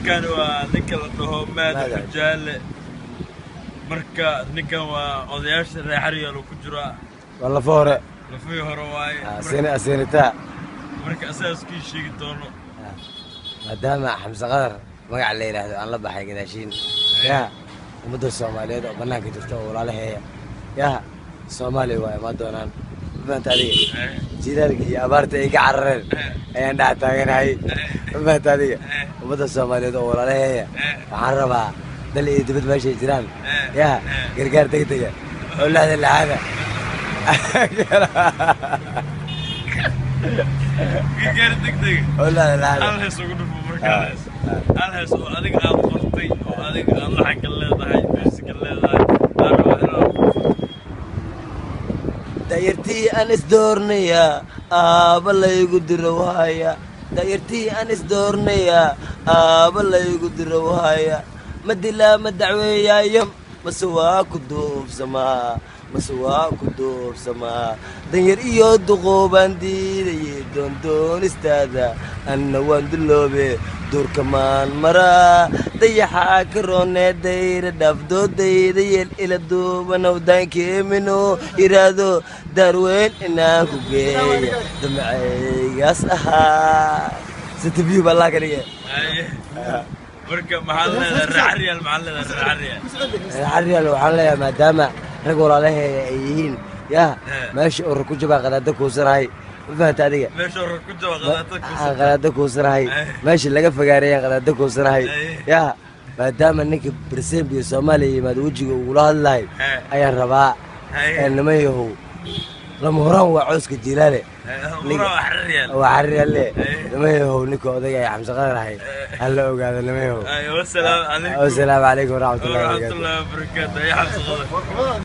Ninkan waa ninka la dhaho Maada. Maada. Xujaale. Marka ninkan waa odayaasha reer Xaryaal ku jiraa. Waa lafa hore. Lafihii hore waaye. Asinitaa. Marka asagaa iskii sheegi doono. Maadaama Xamse Qadar magaca la yidhaahdo aan la baxay gadaashiin, yaa ummadda Soomaaliyeed oo bannaanka jirta oo walaalaheeya, yaa Soomaaliya waa imaan doonaan. Ma fahanta adiga? Jilaalka iyo abaarta ay ka carareen ayaan dhex taaganahay. Ma fahanta adiga? Ummadda Soomaaliyeed oo walaalaheeya waxaan rabaa dal iyo dibad meeshay jiraan, yaa gargaar degdega oo lixda lixaada. Gargaar degdeg. Oo lixda lixaada. Hal hees ugu dhufo marka, hal hees, hal hees oo adiga aad qortay oo adiga aad laxanka leedahay, muusiga leedahay, aan rabaa inaad ku dhufato. Dayartii aan isdoornayaa, aaba laygu diro waaya. Dayartii aan isdoornayaa, aaba laygu diro waaya. Ma dilaa, ma dacweeyaayo, mase waa ku duubsamaa, mase waa ku duubsamaa? Danyar iyo duqoobaan diidayay doondoonistaada, anna waan duloobe, duurka maan maraa. Dayaxaa ka roonee, dayra dhaafdoodayda yeel, ila duubanow daankeemino yiraahdo, daarweyn inaan ku geeya damacaygaas ahaa. Satabiyu baa Allah ka dhige. Haye. Marka maxaad leedahay reer Xaryaal? Maxaad leedahay reer Xaryaal? Xaryaal waxaan leeyahay, maadaama rag walaalaheeya ay yihiin, yaa meesha urur ku jabaa qadaada kuusanahay. Ma fahanta adiga? Meesha hore ku jaba qadaata. Aan qadaada kuusanahay. Meesha laga fogaareeyaan qadaada kuusanahay. Yaa maadaama ninka bersembiyo Soomaaliya yimaado wejiga ugula hadlahay ayaan rabaa. Ee niman yahow, lama huraan waa cawska jiilaale. Xaryaal. Waa Xaryaale. Niman yahow, ninka odayga ay Xamse Qadar ahay hala ogaado, niman yahow. Wasalaamu calaykum. Wasalaamu calaykum waraxmatullahi wabarakatu. Waraxmatullahi wabarakaatu. Ay, Xamse Qadar.